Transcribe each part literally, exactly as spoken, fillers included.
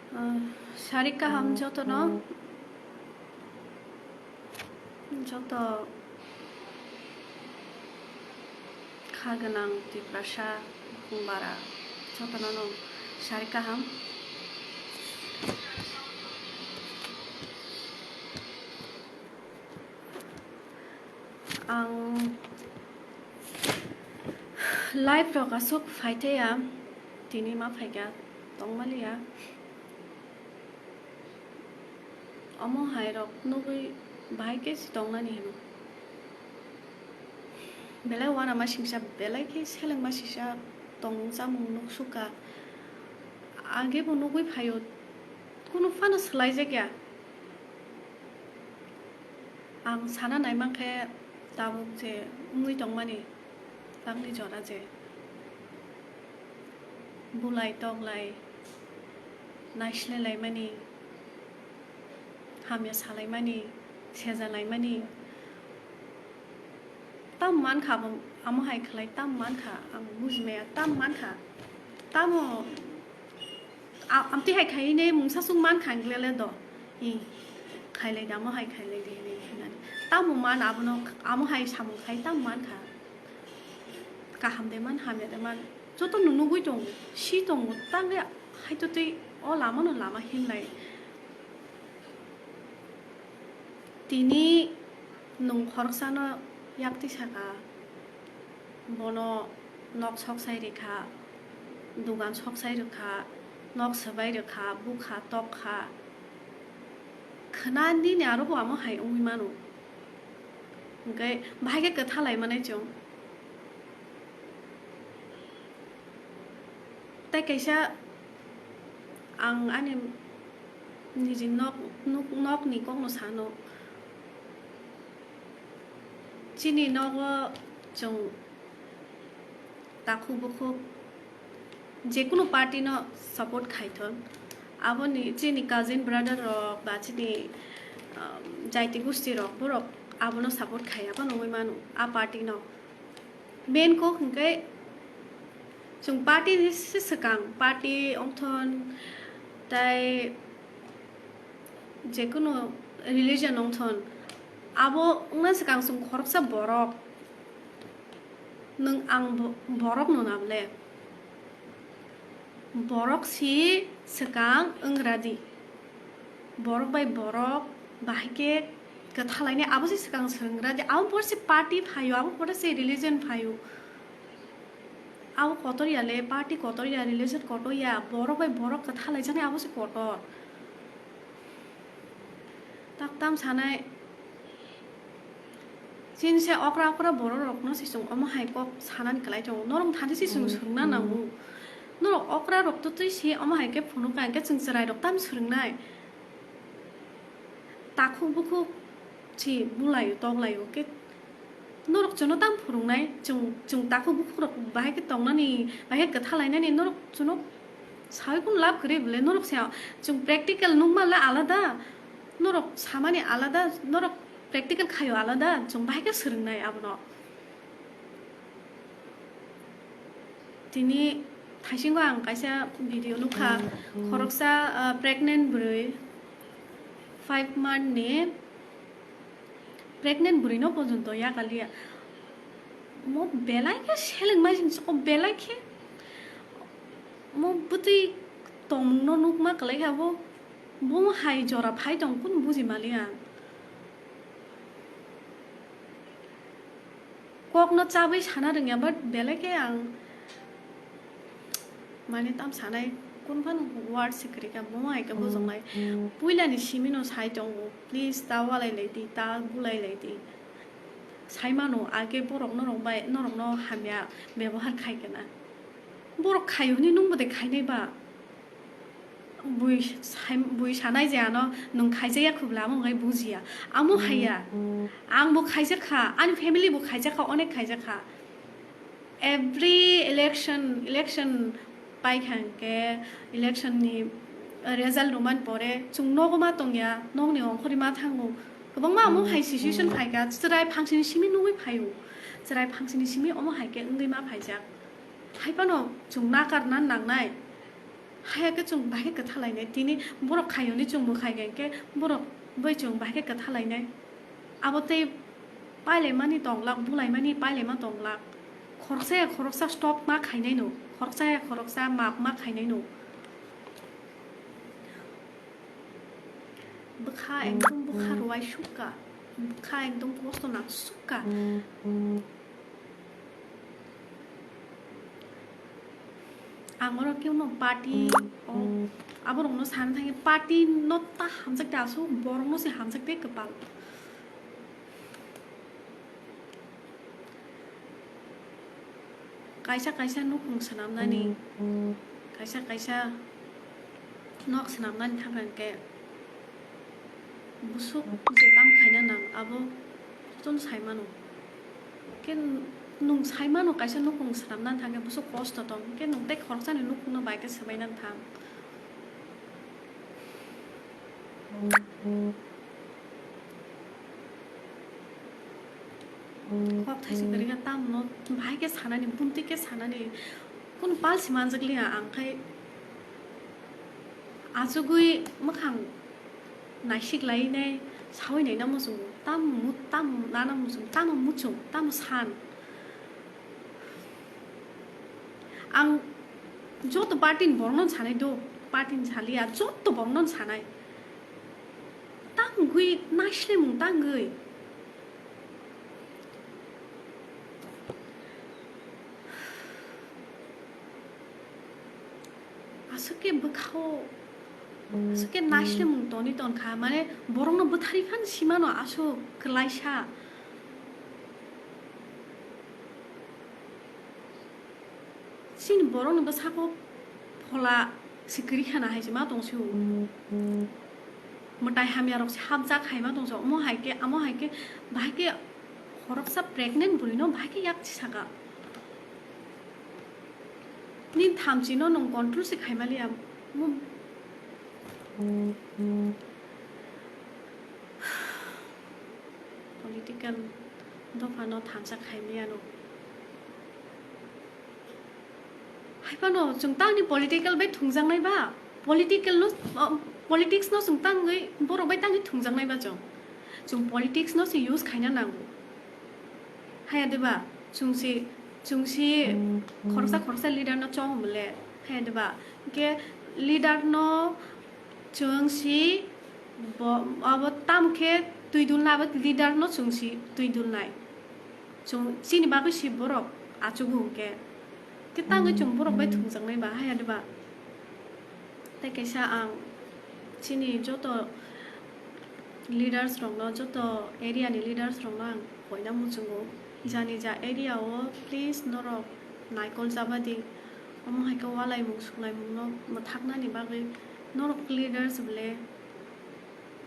Ah, sari kaham jotono, joto kha gwnang Tiprasa, Bukhung bara, jotono no sari kaham. Ang live rok aswk phaitaiya, tini ma phaikha tongmaliya. Omo hai rok nugwi bahai khe si tongnani hino. Belai uanama singsa, belai khe selengma singsa tongmung chamung nuksukha. Age bo nugwi phaio, kunu phano swlaijakya. Ang sana naimankhe tabuk je wngwi tongmani, tamni jora je bulai toklai naislelaimani, hamya salaimani, sejalaimani, tam mankha abo, amo hai khlai tam mankha, ang bujimaya tam mankha, tamo. A-, amtwi hai khai ne mungsa sung man kha ang le do. I khailai da, amo hai khailai di hinwi hinani. Tamo man abono, amo hai samung khai tamo man kha. Kaham de man, hamya de man. Joto no nugwi tongo, si tongo, tangwi hai to twi o lama no lama hinlai. Tini nwng khoroksano yaktwi saka, bono nok soksai rikha, dugan soksai rikha, nok swbai rikha, bukha tokha. Khna nini aro bo amo hai wngwi mano. Hwnkhe bahai khe kwtha lai manai chwng. Tei kaisa ang ani niji nok, nuk-, nokni kokno sano. Chini nogo chwng takhuk bukhuk jekunu party no support khaithon. Aboni chini cousin brother rok ba chini, um, jaiti gusti rok borok abono support khai abono wngwi mano a party no. Main kok hwnkhe chwng party ni se swkang, party wngthon tei jekunu religion wngthon, abo wngna swkang chwng khoroksa borok, nwng ang bo-, borok no nable. Borok si swkang wngra di. Borok bai borok bahai khe kwtha lainai, abo se swkang swrwngra di. Abo pore se party phaio, abo pore se religion phaio. Abo kotor ya le, party kotor ya, religion kotor ya, borok bai borok kwtha laijaknai abo se kotor. Tak tam sanai. Chini se okra okra borok rok no se chwng omo hai kok sanani kwlai tongo. Norok thani se chwng swrwngna nango. Norok okra rok to twi se omo hai khe phunuk ka hwnkhe chwng chwrai rok tam swrwngnai. Takhuk bukhuk si bulai toklai o khe norok chwngno tam phwrwngnai, chwng, chwng takhuk bukhuk rok bahai khe tongnani, bahai khe kwtha lainani, norok chwngno sawi kunu lab kwrwi bwle, norok se chwng practical nukma le alada, norok samani alada, norok practical khaio alada, chwng bahai khe swrwngnai abono. Tini thaisingo ang kaisa video nukha, khoroksa, ah, pregnant bwrwi, five month ni pregnant bwrwi no porjonto yakaliya. Mo belai khe seleng mai sing soko, belai khe mo bwtwi tongmung no nukma kwlai kha bo, bo hai jora phai tong kunu buji mali ang. Kokno chabwi sana rwngya, but belai khe ang, mane, tam sanai, kun phano word se kwrwi kha, bo hai khe bujoknai. Puilani simi no sai tongo, please, ta walai lai di, ta bulai lai di. Sai mano, age borok norok bai, norokno hamya bebohar khai khe na. Borok khai hwnwi nwng bo de khainai ba? Bui sai-, bui sanai je ano nwng khaijak ya khubla, amo wngkhe bujiya. Amo haiya. Ang bo khaijak kha, ani family bo khaijak kha, onek khaijak kha. Every election, election pai kha hwnkhe, election ni result rwmani pore chwng nogo ma tongya, nokni ongkhorwi ma thango. Kwbangma amo hai situation phaikha, chwrai phangsini simi nugwi phaio. Chwrai phangsini simi omo hai khe wngwi ma phaijak. Hai phano chwng nakarna nangnai. Haya khe chwng bahai khe kwthalainai, tini borok khaiyoni chwng mwkhai khe borok bai chwng bahai khe kwthalainai. Abo tei pailaimani tonglak, bulaimani pailaima tonglak. Khoroksa ya khoroksa stop ma khainai no, khoroksa ya khoroksa map ma khainai no. Bwkha ekdom bwkha ruwai sukha, bwkha ekdom kosto nang sukha. Ang oro khe no party o, aborokno sana thangwi party no ta hamjak de aswk borokno se hamjak de kwpal. Kaisa kaisa nukhung swnamnani, kaisa kaisa nok swnamnani thangkha hwnkhe busuk je kam khaina nang abo jotono sai mano. Khe nwng sai mano kaisa nukhung swnamnani thangkhe busuk kosto tong, khe nwng tei khoroksani nukhungno bai khe swbainani thang. Kok thaisa kwrwi kha tamno bahai khe sanani, buntwi khe sanani, kunu pal se manjak liya ang khai achugwi mwkhang naisik lai nai sawi nai na muchungo, tam mu-, tam nana muchung, tamo muchung, tamo san. Ang joto party ni borokno sanai do, party ni saliya, joto borokno sanai. Tangwi naislemung tangwi. Aswk khe bwkhao, aswk khe naislemung toni tonkha, mane borokno bwthari phano simano aswk kwlaisa. Chini borokni bwsako phola se kwrwi khana hai se ma tong se o. Mwtai hamya rok se hapjak hai ma tong se, omo hai khe, amo hai khe, bahai khe khoroksa pregnant bwrwi no bahai khe yak saka. Nini thamchi no nwng control se khai maliya. Mo-, political dopha no thansa khai maya no. Hai phano chwng tangni political bai thwngjaknai ba, political no, uh, politics no chwng tangwi borok bai tangwi thwngjaknai ba chwng. Chwng politics no se use khaina nango. Haya de ba, chwng se, chwng se khoroksa khoroksa leader no chong bole. Haya de ba, hwnkhe leader no chwng se bo, abo tamo khe twi dulna, abo leader no chwng se twi dulnai. Chwng chini bagwi se borok achugo hwnkhe. Khe tangwi chwng borok bai thwngjaknai ba, haya de ba. Tei kaisa ang chini joto leaders rokno, joto area ni leaders rokno ang koina muchungo, jani ja area o please norok naikol jabadi, omo hai khe walaimung sukhlaimung no mwthaknani bagwi norok leaders bole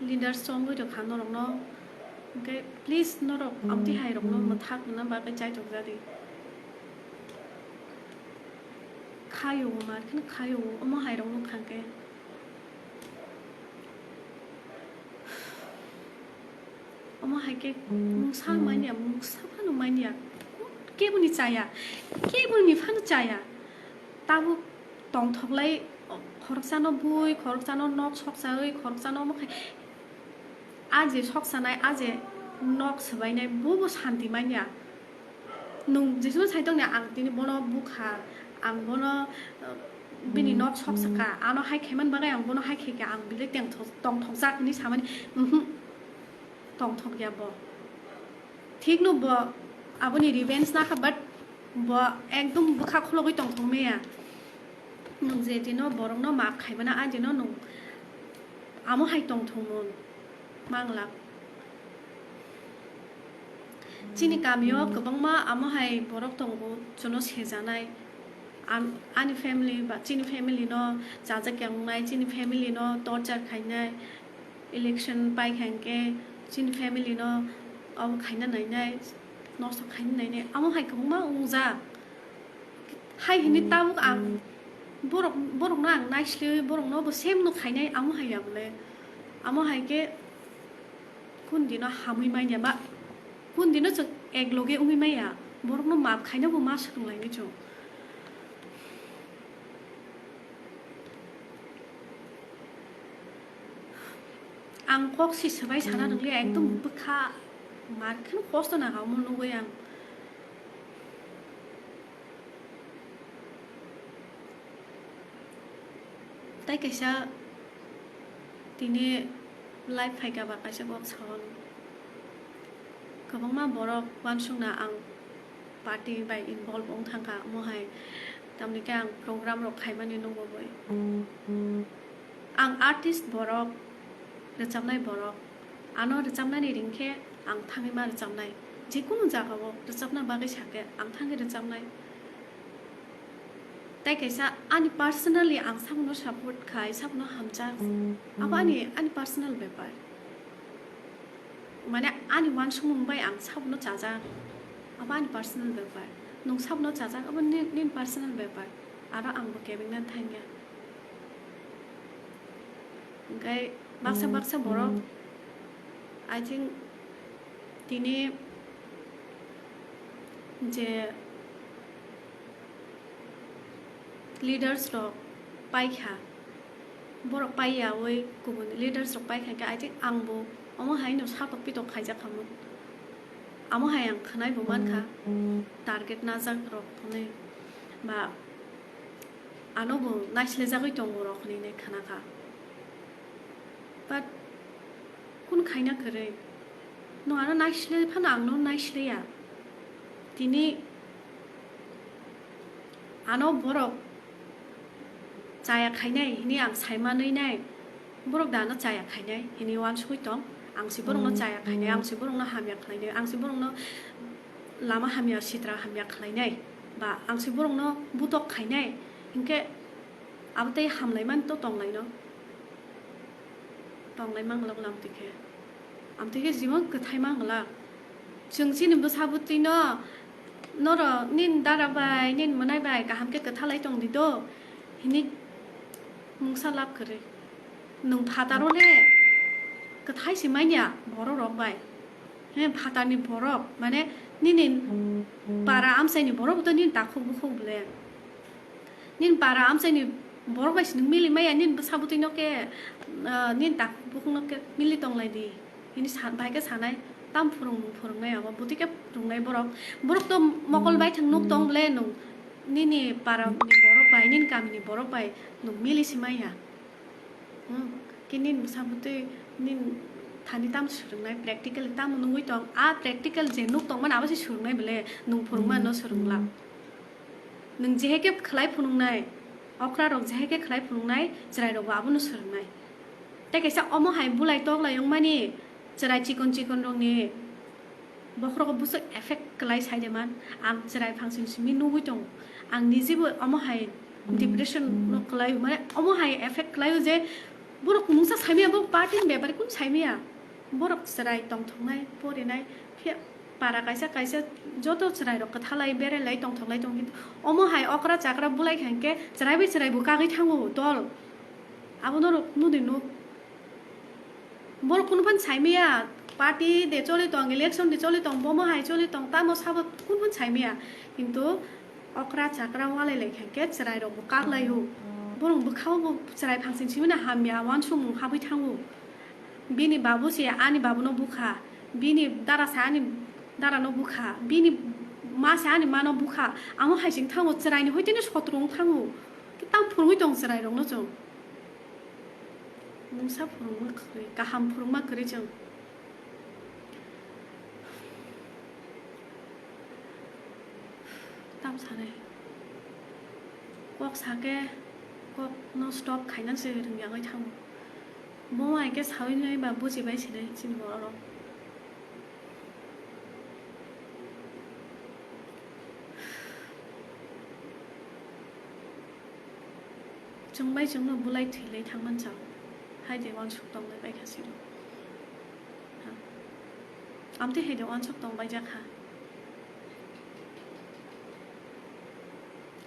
leaders chongwi rwkha norokno, hwnkhe please norok amtwi hai rokno mwthak rwna bagwi chaitok jadi. Khayo mar kheno khayo, omo hai rok nukha khe. Omo hai khe mungsa manya, mungsa phano manya. Keboni chaya, keboni phano chaya. Tabuk tongthoklai, khoroksano bui, khoroksano nok soksawi, khoroksano omo khai. A je soksanai, a je nok swbainai, bobo santi manya. Nwng jeswk sai tongni ang tini bono bukha, ang bono, uh, bini nok sok saka, ano hai khaimani bagwi ang bono hai khaikha, ang belai tengthok-, tongthokjak hinwi samani, mhm, tongthokya bo. Thikno bo aboni revenge nakha, but bo ekdom bwkha khulogwi tongthok maya. Nwng je tino borokno maaf khaimana, a dino nwng amo hai tongthokmung manglak. Chini kamio kwbangma amo hai borok tongo, chwngno sejanai. Am-, ani family ba chini family no chajak ya wngnai, chini family no torture khainai, election pai kha hinkhe chini family no obo khaina nainai, nosto khaina nainai, amo hai kwbangma wngjak. Hai hwnwi tabuk ang borok, borokno ang naislewi borokno bo same no khainai, amo hai ya bole. Amo hai khe kun dino hamwi manya ba, kun dino chwng ek loge wngwi maya, borokno maaf khaina bo ma swrwnglainai chwng. Ang kok si swbai sana rwngli, ekdom bwkha mar khe kosto nang omo nugwi ang. Tai kaisa tini live phaikha ba kaisa kok sawan. Kwbangma borok uansukna ang party bai involve wng thangkha, omo hai tamni khe ang program rok khaimani nukgo boi. Ang artist borok, rwchapnai borok, ano rwchapnani ring khe ang thangwi ma rwchapnai, jekunu jagao rwchapna bagwi sakhe ang thangwi rwchapnai. Tai kaisa ani personally ang sabuno support khai, sabuno hamjak, abo ani, ani personal bepar. Mane ani uansukmung bai ang sabuno chajak, abo ani personal bepar. Nwng sabuno chajak, abo ni-, nini personal bepar. Aro ang bo kebengna thangya. Hingke baksa baksa borok, I think, tini je leaders rok paikha, borok paiyawi kubun leaders rok paikha, hingke I think ang bo omo hai no satok pitok khaijak khamung. Amo hai ang khwnai bo mankha, target najak rok hwnwi ba ano bo naisle jagwi tongo rok hwnwi nai khna kha. But kun khaina kwrwi? Nwng ano naisle phano ang no naisle ya. Tini ano borok chaya khainai hwnwi ang sai manwi nai. Borok da ano chaya khainai hwnwi uansugwi tong. Ang se borokno chaya khainai, ang se borokno hamya khlainai, ang se borokno lama hamya, sitra hamya khlainai, ba ang se borokno butok khainai, hinkhe abo tei hamlaimani to tonglaino, tonglaimang glak lam twi khe, amtwi khe jibon kwthai mang glak. Chwng chini bwsa bwtwino norok nini dara bai, nini mwnai bai kaham khe kwthalai tong di do, hwnwi mungsa lab kwrwi. Nwng phataro le kwthai se manya borok rok bai. He, phatarni borok, mane nini para amchaini borok to nini takhuk bukhuk bole. Nini para amchaini borok bai se nwng mili maya, nini bwsa bwtwi no khe, ah, nini takhuk bukhuk no khe mili tonglai di. Hini sa-, bai khe sanai, tam phwrwng nwng phwrwngnai abo, bwtwi khe phwrwngnai borok. Borok to mokol bai thwng nuk tong bole nwng nini para ni borok bai, nini kami ni borok bai nwng mili se maya. Hmm, khe nini bwsa bwtwi nini thani tamo swrwngnai, practical tamo nugwi tong, a practical je nuk tongmani abo se swrwngnai bole, nwng phwrwngmano swrwngla. Nwng jehe khe khlai phunuknai, okra rok jehe khe khlai phunuknai, chwrai rokbo abono swrwngnai. Tei kaisa omo hai bulai toklai wngmani, chwrai chikon chikon rokni bokhorogo bwswk effect kwlai sai de man. Ang chwrai phangsing simi nugwi tongo. Ang nijebo omo hai depression no kwlai, mane omo hai effect kwlai o je borok mungsa saimaya, bo party ni bepari kun saimaya. Borok chwrai tongthoknai, porinai, phiya para kaisa kaisa joto chwrai rok kwthalai, berailai, tongthoklai tong, kintu omo hai okra chakra bulai kha hinkhe chwrai bai chwrai bo kagwi thango dol. Abo norok nudi nuk. Borok kunu phan saimaya, party de choli tong, election de choli tong, bomo hai choli tong, tamo sabo kunu phan saimaya. Kintu okra chakra walai lai kha khe chwrai rok bo kak lai o. Borok bwkha o bo chwrai phangsing simi na hamya, uansukmung habwi thango. Bini babu se ani babu no bukha, bini dara se ani dara no bukha, bini ma se ani ma no bukha. Amo hai sing thango, chwrai ni hoi tini sotro wng thango. Tam phurungwi tong chwrai rok no chwng. Mungsa phwrwngma kwrwi, kaham phwrwngma kwrwi chwng. Tam sanai. Kok sakhe, kok no stop khaina se rwngyagwi thango. Bo hai khe sawi nai ba bujibai sinai chini borok rok. Chwng bai chwngno bulai thwilai thangman chao, hai de uansuk tonglai bai kha siro. Ha. Amtwi hai de uansuk tong bai jakha.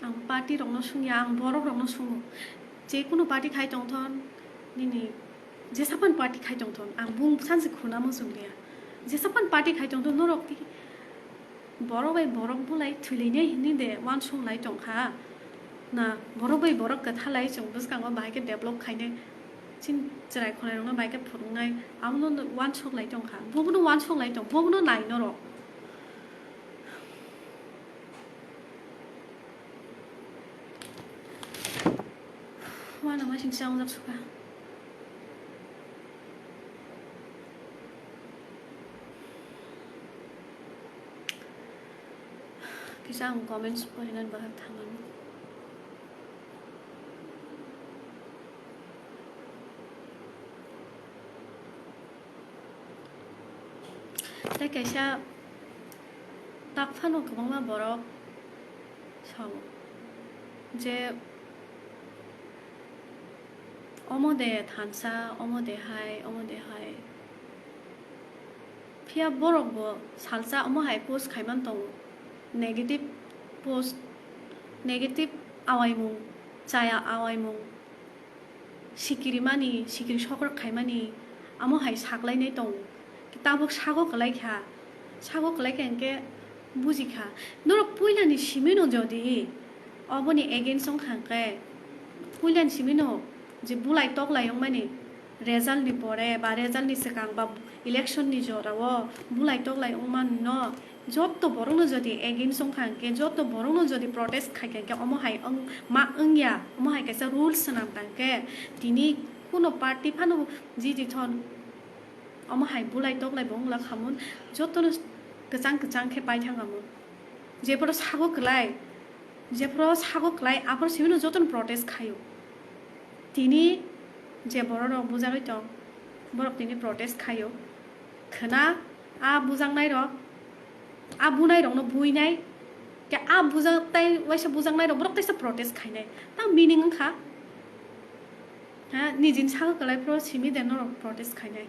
Ang party rokno sungya, ang borok rokno sungo. Je kunu party khai tongthon, nini jesa phan party khai tongthon, ang bung sansi khuna mo sung liya. Jesa phan party khai tongthon, norok ti borok bai borok bulai thwilainai hinwi de uansuk lai tongkha. Na, borok bai borok kwthalai chwng bwskango bahai khe develop khainai. Chini chwrai khwlairokno bai khe phwrwngnai, abono uansuk lai tong kha, bobono uansuk lai tong, bobono nai norok. Uanamasingcha wngjak sukha. Kisa ang comments porinani bahai thangmani. Tei kaisa tak phano kwbangma borok sao je omo de thansa, omo de hai, omo de hai. Phiya borok bo salsa omo hai post khaiman tongo. Negative post, negative awaimung, chaya awaimung, sikirimani, sikiri sokrok khaimani, amo hai saklainai tongo. Tabuk sago kwlai kha, sago kwlai kha hinkhe buji kha. Norok puilani simino jodi oboni against wngkha hinkhe, puilani simino je bulai toklai wngmani, result ni pore ba result ni swkang ba election ni jora o bulai toklai wngmano, jotto borokno jodi against wngkha hinkhe, jotto borokno jodi protest khaikha hinkhe, omo hai wng-, ma wngya, omo hai kaisa rules swnam tangkhe, tini kuno party phano jiji thon, omo hai bulai toklai bo wngla khamun, jottono kwchang kwchang khe paithang amun. Jephuru sago kwlai, jephuru sago kwlai, aphuru simino jotono protest khaio. Tini je bororok bujagwi tong, borok tini protest khaio. Khwna a bujaknairok, a bunairokno buinai, khe a bujak tai waisa bujaknairok borok teisa protest khainai. Ta meaning wngkha? Ha, nijini sago kwlai phuru simi de norok protest khainai.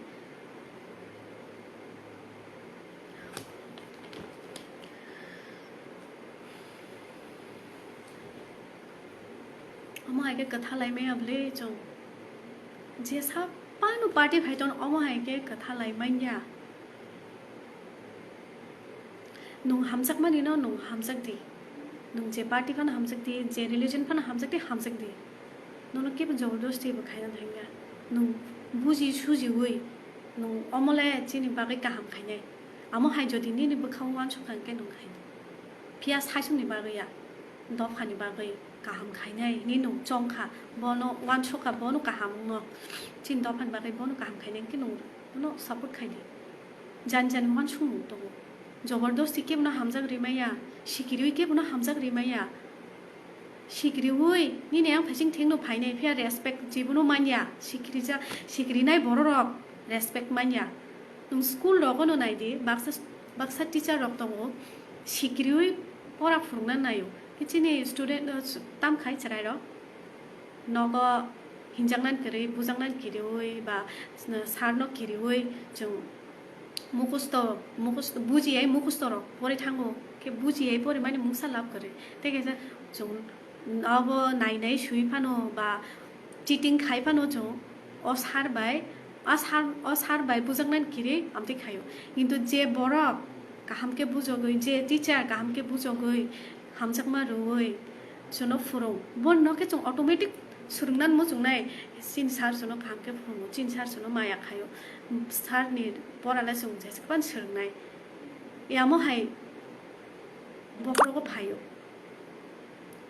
Omo hai khe kwtha lai manya bwle chwng. Jesa pano party phai ton omo hai khe kwtha lai manya. Nwng hamjakmani no nwng hamjak di. Nwng je party phano hamjak di, je religion phano hamjak di, hamjak di. Nono kebo jobordosti bo khaina thangya. Nwng buji sujiwi nwng omole chini bagwi kaham khainai. Amo hai jodi nini bwkhao uansukha hwnkhe nwng khainai. Phiya saichungni bagwi ya, dophani bagwi kaham khainai hinwi nwng chongkha, bono uansukha, bono kaham wngno. Chini dophani bagwi bono kaham khainai hwnkhe nwng bono support khaidi. Jani jani uansukmung tongo. Jobordosti kebono hamjak rimaya, sikiriwi kebono hamjak rimaya. Sikiriwi nini yang phaising thengno phainai phiya respect jibono manya, sikirija-, sikirinai bororok respect manya. Nwng school rogono naidi, baksa, baksa teacher rok tongo, sikiriwi pora phwrwngna naio. Khe chini student, uh, tamkhai chwrairok nogo hinjaknani kwrwi, bujaknani kiriwi ba sir no kiriwi chwng mukhusto, mukhusto, bujiyai mukhusto rok pori thango, khe bujiyai porimani mungsa lab kwrwi. Tei kaisa chwng abo nai nai sui phano ba cheating khai phano chwng o sir bai, a sir, o sir bai bujaknani kiri amtwi khaio. Kintu je borok kaham khe bujogwi, je teacher kaham khe bujogwi, hamjakma rwui chwngno phwrwng, bono khe chwng automatic swrwngna muchungnai. Chini sir chwngno kaham khe phwrwngo, chini sir chwngno maya khaio, sir ni pora le chwng jeswk phano swrwngnai. Amo hai bokhorogo phaio.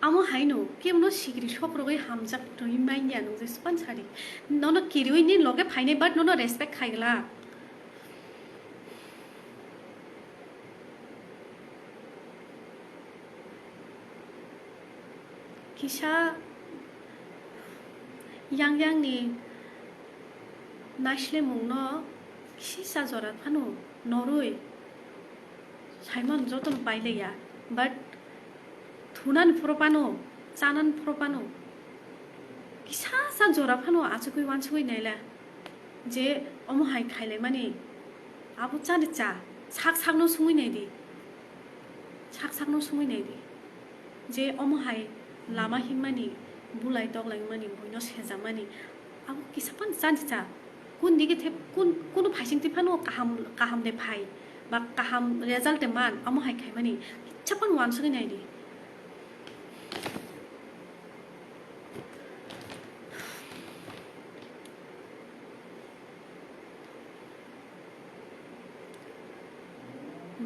Amo haino kebono sikiri sok rogwi hamjak twi manya nwng je span sari. Nono kiriwi ni loge phainai, but nono respect khai glak. Kisa yang yang ni naislemung no kisa jora phano norwi. Saimano jotono pailaiya, but thunani phoro phano, chanani phoro phano, kisa sa jora phano achugwi uansugwi naila je omo hai khailaimani abo chani cha, sak sakno sungwi naidi, sak sakno sungwi naidi je omo hai lama himmani, bulai toklaimani, buino sejamani, abo kisa phano chani cha. Kun digi the, kun, kunu phaising twi phano kaham, kaham de phai, ba kaham result de man, amo hai khaimani, kisa phano uansugwi naidi.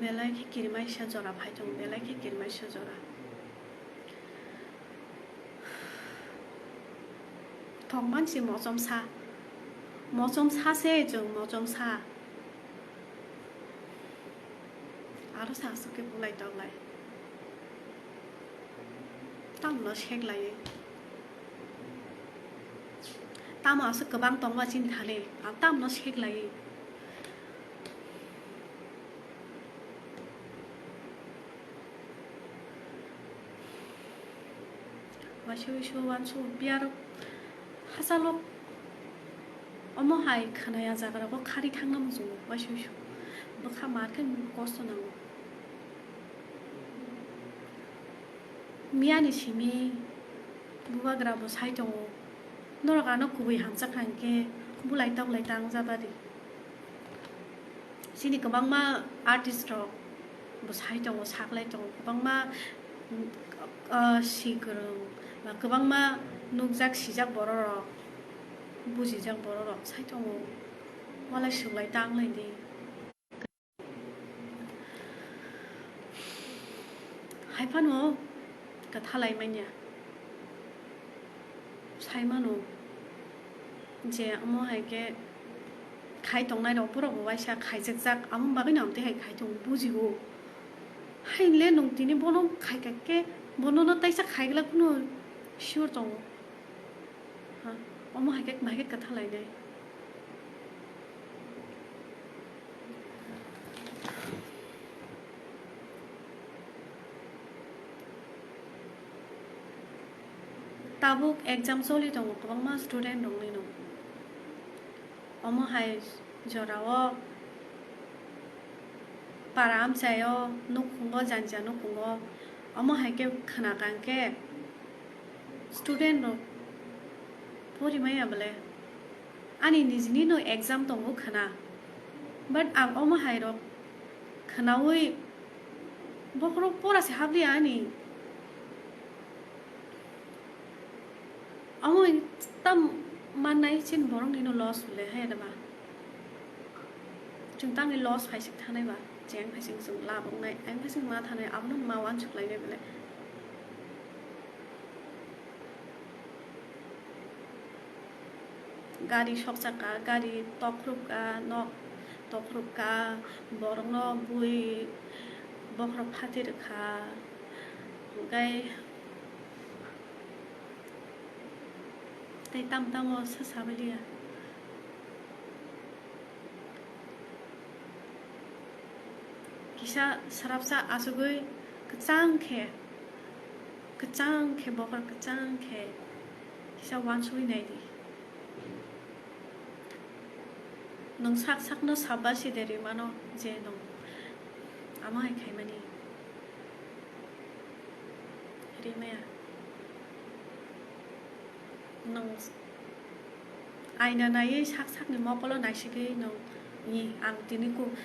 Belai khe kirimaisa jora phai tongo, belai khe kirimaisa jora. Thok mansi mochomsa, mochomsa se chwng mochomsa. Aro sa aswk khe bulai toklai. Tamno seklaiwi. Tamo aswk kwbang tongma chini thani, ang tamno seklaiwi. Waisa waisa uansuk biyar hachalo omo hai khwnaya jaga rogo khari thangna muchungo waisa waisa bwkha mar khe kosto nango. Miyani simi bubagra bo sai tongo, norok ano kubui hamjakha hinkhe bulai toklai tang jabadi. Chini kwbangma artist rok bo sai tongo, saklai tongo, kwbangma, ah, si kwrwng ba kwbangma nukjak sijak borok rok, bujijak borok rok sai tongo, walai swklai tanglai di. Hai phano kwthalai manya. Sai mano je omo hai khe khai tongnai rok borok bo waisa khaijakjak, amo bagwi no amtwi hai khai tongo bujigo. Hai le nwng tini bono khai kha khe bono no taisa khai glak phano sure tongo. Ha, omo hai khe bahai khe kwtha lainai. Tabuk exam choli tongo kwbangma student rokni no. Omo hai jorao para amchaio nukhungo, janja nukhungo, omo hai khe khwna kha hwnkhe student rok pori maya bole. Ani nijini no exam tongo khwna, but ang omo hai rok khwnaui bokhorok pora se habliya ani. Omo tam mannai chini borok nino loss hwnle hai da ba. Chwng tamni loss phaising thangnai ba, cheng phaising chwng lab wngnai, ang phaising ma thangnai, abono ma uansuk lainai belai. Gari sokchakha, gari tokhorobkha, nok tokhorobkha, borokno bui bokhorok phatwi rwkha, hwnkhe tei tamo tamo se sabailiya. Kisa swrapsa achugwi kwchang khe, kwchang khe bokhorok kwchang khe kisa uansugwi nai di. Nwng sak sakno sabbasi de rimano je nwng amo hai khaimani rimaya. Nwng aina naiwi sak sakni mokolo naisigwi nwng ni ang tini ku-,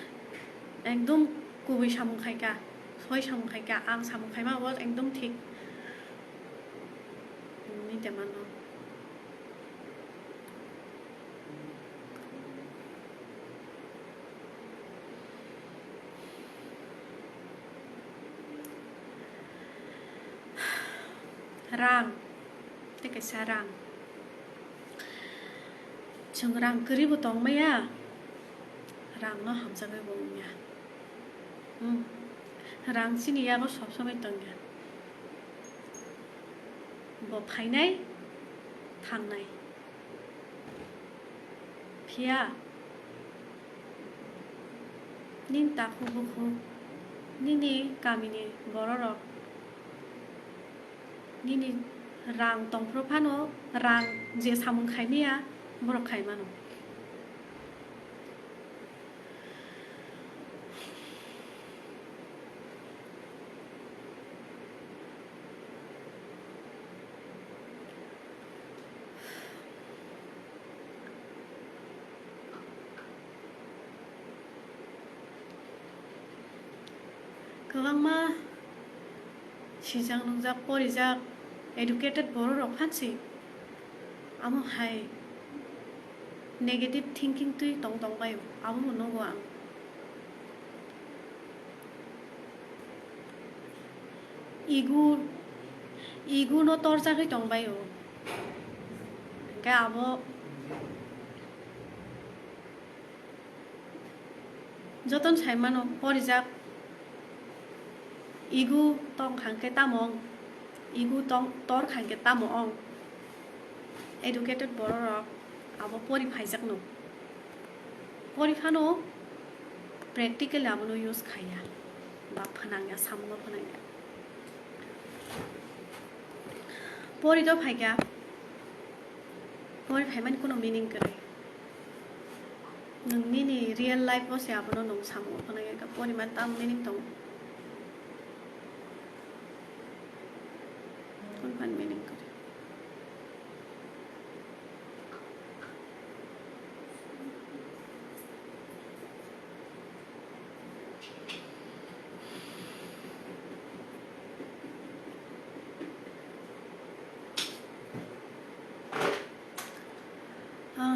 ekdom kubui samung khaika, soi samung khaika, ang samung khaima bo ekdom thik. Nini temano. Rang, tei kaisa rang. Chwng rang kwrwi bo tong maya, rang no hamjagwi bo wngya. Hmm. Rang chini yago sob somoi tongya. Bo phainai, thangnai. Phiya nini takhuk bukhuk, nini kamini bororok nini rang tongphuru phano, rang je samung khaimaya, borok khaimano. Kwbangma sijak nukjak, porijak, educated bororok phansi amo hai negative thinking twi tong tong baio, abobo nugo ang. Ego, ego no torjagwi tongbaio. Hwnkhe abo jotono saimano porijak, ego tong kha hwnkhe tamo ong, ego tong, tor kha hwnkhe tamo ong. Educated bororok abo pori phaijakno. Pori phano practically abono use khaiya ba phnangya, samungo phnangya. Pori do phaikha, pori phaimani kuno meaning kwrwi. Nwng nini real life o se abono nwng samungo phnangya, pori man tam meaning tongo. Kun phan meaning kwrwi. Ah,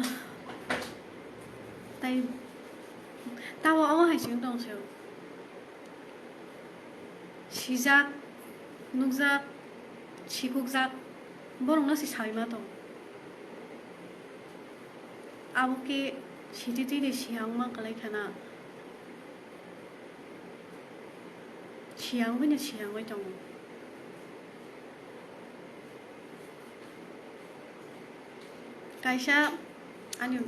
tai tamo omo hai chwng tong se. Sijak, nukjak, sikukjak, borokno se saui ma tong. Abo khe sititwini siyang ma kwlai khana, siyang bini siyangwi tongo. Kaisa ani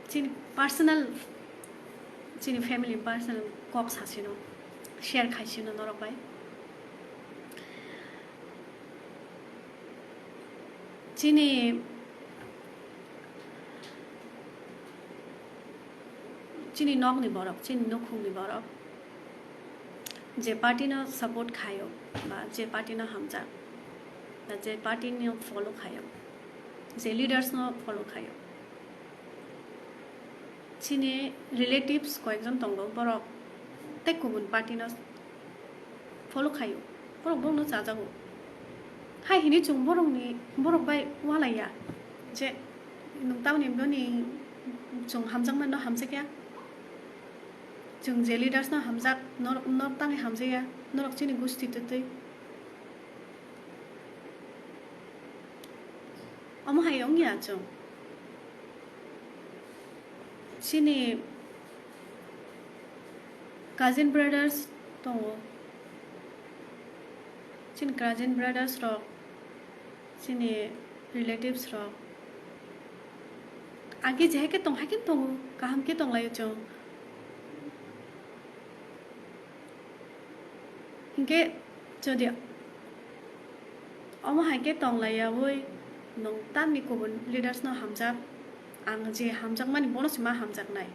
chini personal, chini family personal kok sasino share khaisino norok bai. Chini, chini nokni borok, chini nukhungni borok je party no support khaio, ba je party no hamjak, ba je party no follow khaio, je leaders no follow khaio, chini relatives koyekjon tongo, borok tei kubun party no follow khaio, borok borokno chajago. Hai hini chwng borokni, borok bai walaiya je nwng tamoni boni chwng hamjakmano hamjakya. Chwng je leaders no hamjak, norok, norok tangwi hamjakya, norok chini gusti twtwi. Omo hai wngya chwng. Chini cousin brothers tongo. Chini cousin brothers rok, chini relatives rok. Age je hai khe tong, hai khe tongo, kaham khe tonglaio chwng. Hinkhe jodi omo hai khe tonglaiyaui nwng tamni kubun leaders no hamjak, ang je hamjakmani bono se ma hamjaknai.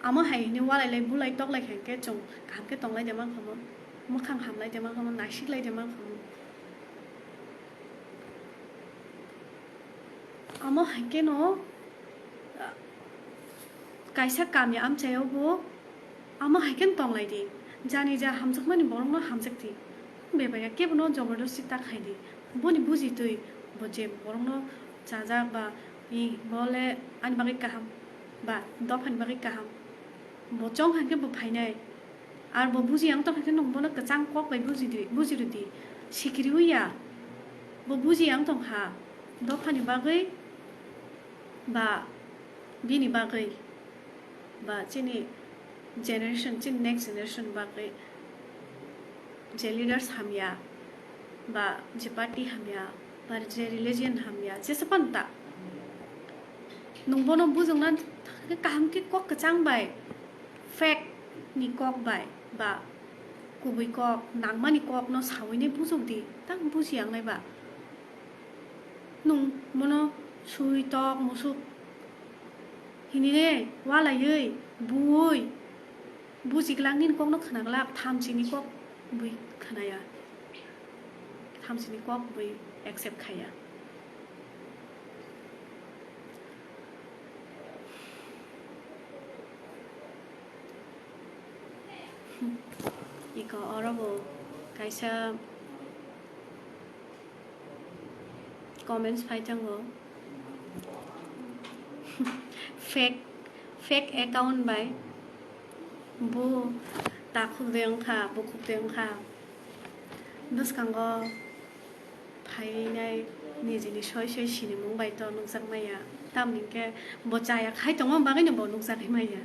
Amo hai hwnwi walailai bulai toklai kha hinkhe chwng kaham khe tonglai de mankhamu, mwkhang hamlai de mankhamu, naisiklai de mankhamu. Amo hai kheno, ah, kaisa kamya amchaio bo amo hai kheno tonglai di. Jani ja hamjakmani borokno hamjak di. Bebak ya kebono jobordosti ta khai di. Boni buji twi bo je borokno chajak ba, i, bo le ani bagwi kaham ba dophani bagwi kaham. Bo chong hai khe bo phainai. Ar bo buji ang tong khe nwng bono kwchang kok bai buji di, buji rw di. Sikiri ya. Bo buji ang tong kha. Dophani bagwi ba bini bagwi ba chini generation, chini next generation bagwi je leaders hamya ba je party hamya ba je religion hamya jesa phano ta. Nwng bono bujokna kaham khe kok kwchang bai, fact ni kok bai ba kubui kok, nangmani kok no saui nai bujok di, tang buji yang nai ba. Nwng bono sui tok musuk hinine walaiwi, buui, buji glak nini kokno khna glak, thamchi ni kok bui khnaya, thamchi ni kok bui accept khaya. Iko oro bo kaisa comments phai thango. Fake, fake account bai bo takhuk de wngkha, bukhuk de wngkha. Bwskango phainai nijini soi soi sinimung bai to nukjak maya. Tamni hwnkhe bo chaya khai tongma bagwino bo nukjagwi maya.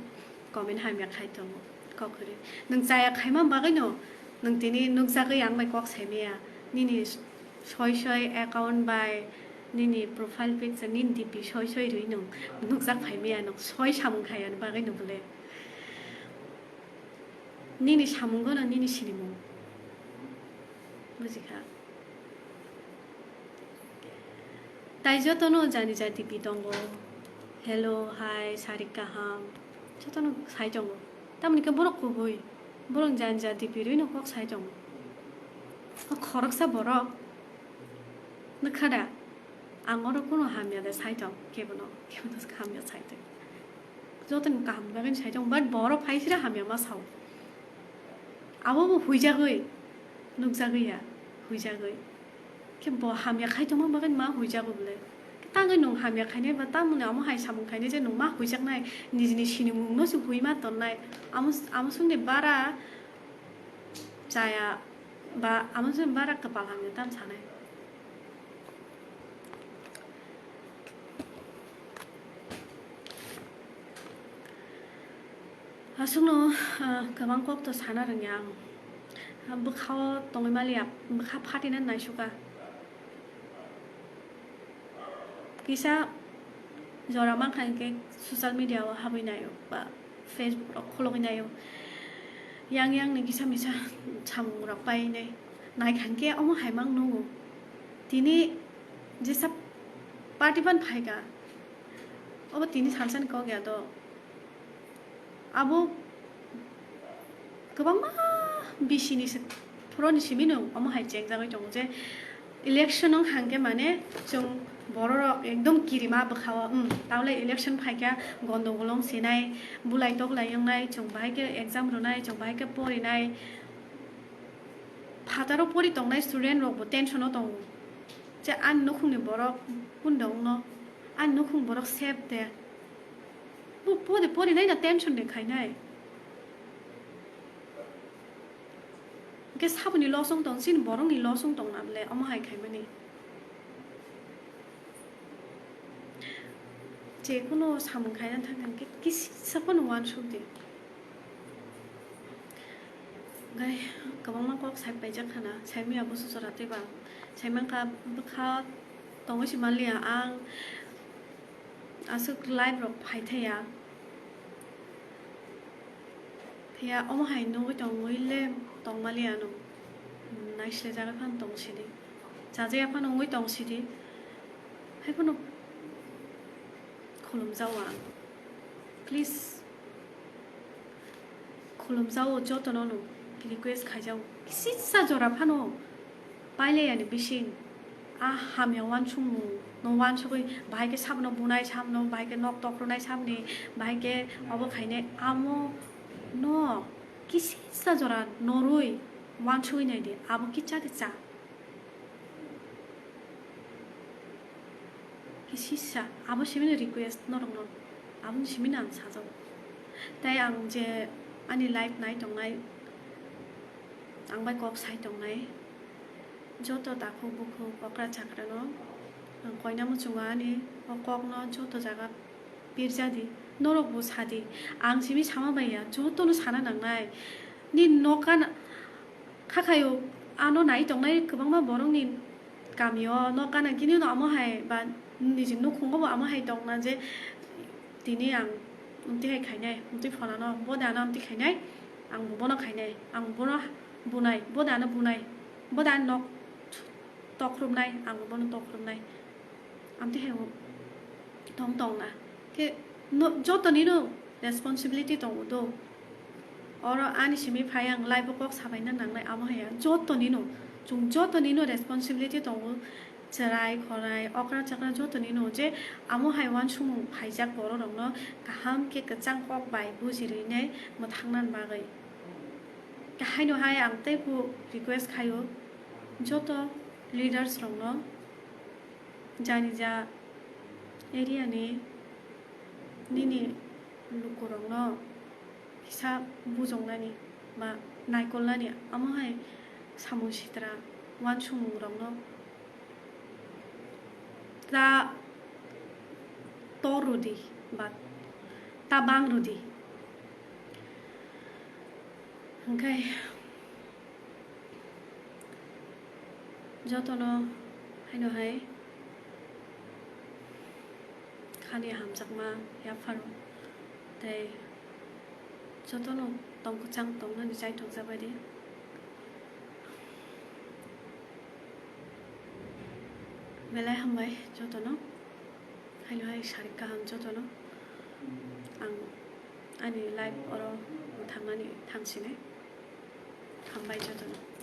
Comment hamya khai tongo. Kok kwrwi. Nwng chaya khaima bagwino nwng tini nukjagwi ang bai kok sai maya. Nini soi soi account bai, nini profile picture, nini D P soi soi rwi nwng nukjak phai maya, nwng soi samung khayani bagwino bole. Nini samungo no nini sinimung. Bujikha. Tai jotono jani jati pi tongo. Hello, hi, sarik kaham. Jotono sai tongo. Tamoni khe borok kubui. Borok jani jati pirwi no kok sai tongo. O khoroksa borok. Nukha da? Ang oro kuno hamya de sai tong. Kebono, kebono hamya sai tong. Jotono kaham bagwino sai tong. But borok phaisira hamya ma sao. Abo bo huijagwi. Nukjagwi ya. Huijagwi. Khe bo hamya khai tongma bagwi ma huijago bole. Khe tangwi nwng hamya khainai ba tamoni amo hai samung khainai je nwng ma huijaknai, nijini sinimungno se hui ma tonnai. Amo, amo songni bara chaya ba amo songni bara kwpal hamya tam sanai. Aswkno, ah, kwbang kok to sana rwngya ang. Ah, bwkhao tongwi maliya, bwkha phatina naisukha. Kisa jora mankha hinkhe social media o habwi naio ba Facebook rok khologwi naio. Yang yang ni kisa misa samung rok painai naikha hinkhe omo hai mang nungo. Tini jesa party ban phaikha. Obo tini salsa ni kok ya do. Abo kwbangma bisini se phuroni simi no omo hai chengjagwi tongo je election wng hangkhe mane chwng bororok ekdom kirima bwkhao, um, tawle election phaikha gondogol wng sinai, bulai toklai wngnai, chwng bahai khe exam rwnai, chwng bahai khe porinai, phataro pori tongnai student rok bo tension o tongo je ani nukhungni borok kunda wngno, ani nukhung borok safe de. Bo pode pori nai na tension de khainai. Hwnkhe saboni loss wng tong, chini borokni loss wng tong na bole omo hai khaimani. Je kuno samung khaina thang thang khe kisisa phano uansuk di. Gai kwbangma kok sai paijak khana, saimaya busu jora tei ba. Saimankha bwkha tongwi se manliya ang. Aswk live rok phai thaya. Phiya omo hai nugwi tongwi le tongmali ano. Naisle jaga phano tong sidi. Chajaya phano wngwi tong sidi. Hai phano khulumjao ang. Please. Khulumjao jotono no request khaijao. Kisisa jora phano pailai ani bising. A hamya uansukmung no uansugwi bahai khe sabno bunai sabno, bahai khe nok tokrwnai sabni, bahai khe obo khainai amo no kisisa jora norwi uansugwi naidi, abo kicha de cha. Kisisa, abo simi ni request norokno, aboni simi no ang sajao. Tai ang je ani live nai tongnai, ang bai kok sai tongnai, joto takhuk bukhuk okra chakrano ang koina muchungo ani o kokno joto jaga pirjadi, norokbo sadi, ang simi sama baiya, jotono sana nangnai. Ni nokha na, kha khaio, ano nai tongnai kwbangma borokni kamio nokha na, kini no amo hai ba niji nukhungo bo amo hai tongna je tini ang amtwi hai khainai, amtwi pholano, bo de ano amtwi khainai, ang bo bono khainai, ang bono bunai, bo de ano bunai, bo de ano nok tokrumnai, ang bo bono tokrumnai. Amtwi hai tong tongna. Khe no, joto nino responsibility tongo do. Oro ani simi phai ang live o kok sabaina nangnai amo haya. Joto nino, chwng joto nino responsibility tongo. Chwrai, khorai, okra chakra joto nino je amo hai uansukmung phaijak borok rokno kaham khe kwchang kok bai bujirwinai mwthangna bagwi. Haino hai ang teibo request khaio joto leaders rokno. Jani ja area ni nini lukurokno kisa bujongnani ba naikolnani amo hai samung sitra uansukmungrokno ta tor rwdi ba ta bang rwdi. Hwnkhe jotono haino hai khani hamjakma yapharo tei jotono tongkwchang tongnani chaithokjabaidi. Belai hambai jotono, haino hai sarik kaham jotono. Ang ani live oro mwthangnani thangsinai. Hambai jotono.